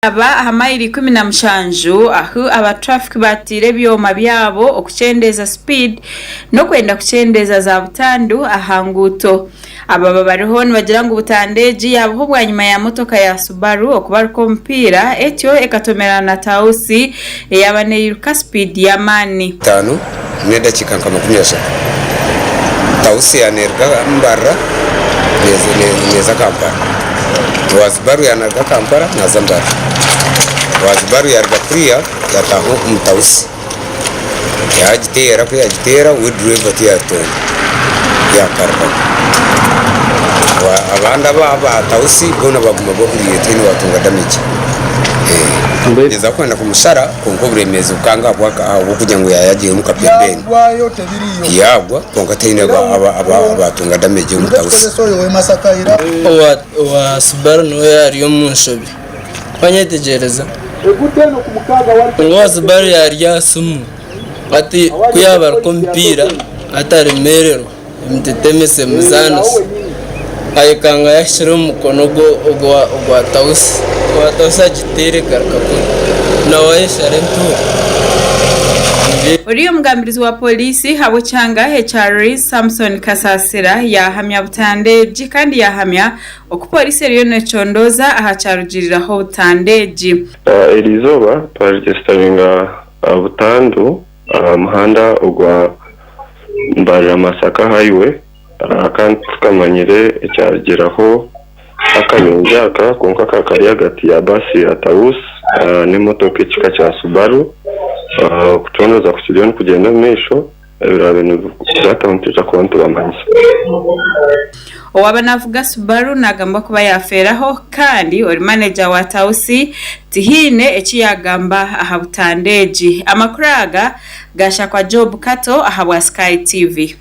Aba aha mayiro 17 ahu aba traffic batiire ebyoma byabo okukyendeeza speed n'okwenda kukyendeeza za butandu aha nguuto. Aba babariho nibagira ngu butandu egi yabaho bwanyima ya motoka ya Subaru okubaruka omupiira etyo ekatomerana na Tausi eyaba neyiruka speed y'amaani. Itaano n'edakiika nka 30 Tausi yaneruga Mbarara neeza Kampala. Owa Subaru yanaruga Kampala naaza Mbarara. Owa Subaru yaruga kuriya yataaha omu Tausi yagiteera ku yagiteera we dureeva tiyatonda yakariramu. Abandi aba Tausi boona baguma bahuriire tihaine owatunga damage. Naaza kwenda kumushara kwonka oburemeezi bukanga ahabw'okugira ngu yaaba yagiire omu kapembeni yaagwa kwonka tihaine abaatunga damage omu tausi. Owa Subaru niwe yaari omu nshobi. Wanyetegyereza? Owa Subaru yaari aha simu hati ku yaabaruka omupiira hati aremererwa. Emitetemese emizaanise ayekanga yahikire omu mukono ogwa Tausi, ogwa Tausi agiteera egaruka kuri nawe ayeshara entuura. Oriya omugambirizi wa Pooriisi ahabw'ekyanga ekya Ruri, Samson Kasasira yaahamya butanda egi kandi yaahamya oku Pooriisi eriyo necondooza aha kyarugiriraho butanda egi. Eriizooba twaregisitaringa butandu aha muhanda ogwa Mbarara-Masaka Highway kandi titukamanyire ekyarugiraho akanyonyi aka kwonka ka kari ahagati ya baasi ya Taus n'emotoka ekika kya Subaru. Okucondooza kukiriyo nikugyenda omu maisho, ebiraabe nibikukwataho nitwija kuba nitubamanyisa. Owaaba naavuga Subaru naagambwa kuba yaafeeraho kandi ori maneja wa Tausi tihaine eki yaagamba aha butanda egi. Amakuru aga gaashakwa Job Kato ahabwa Sky TV.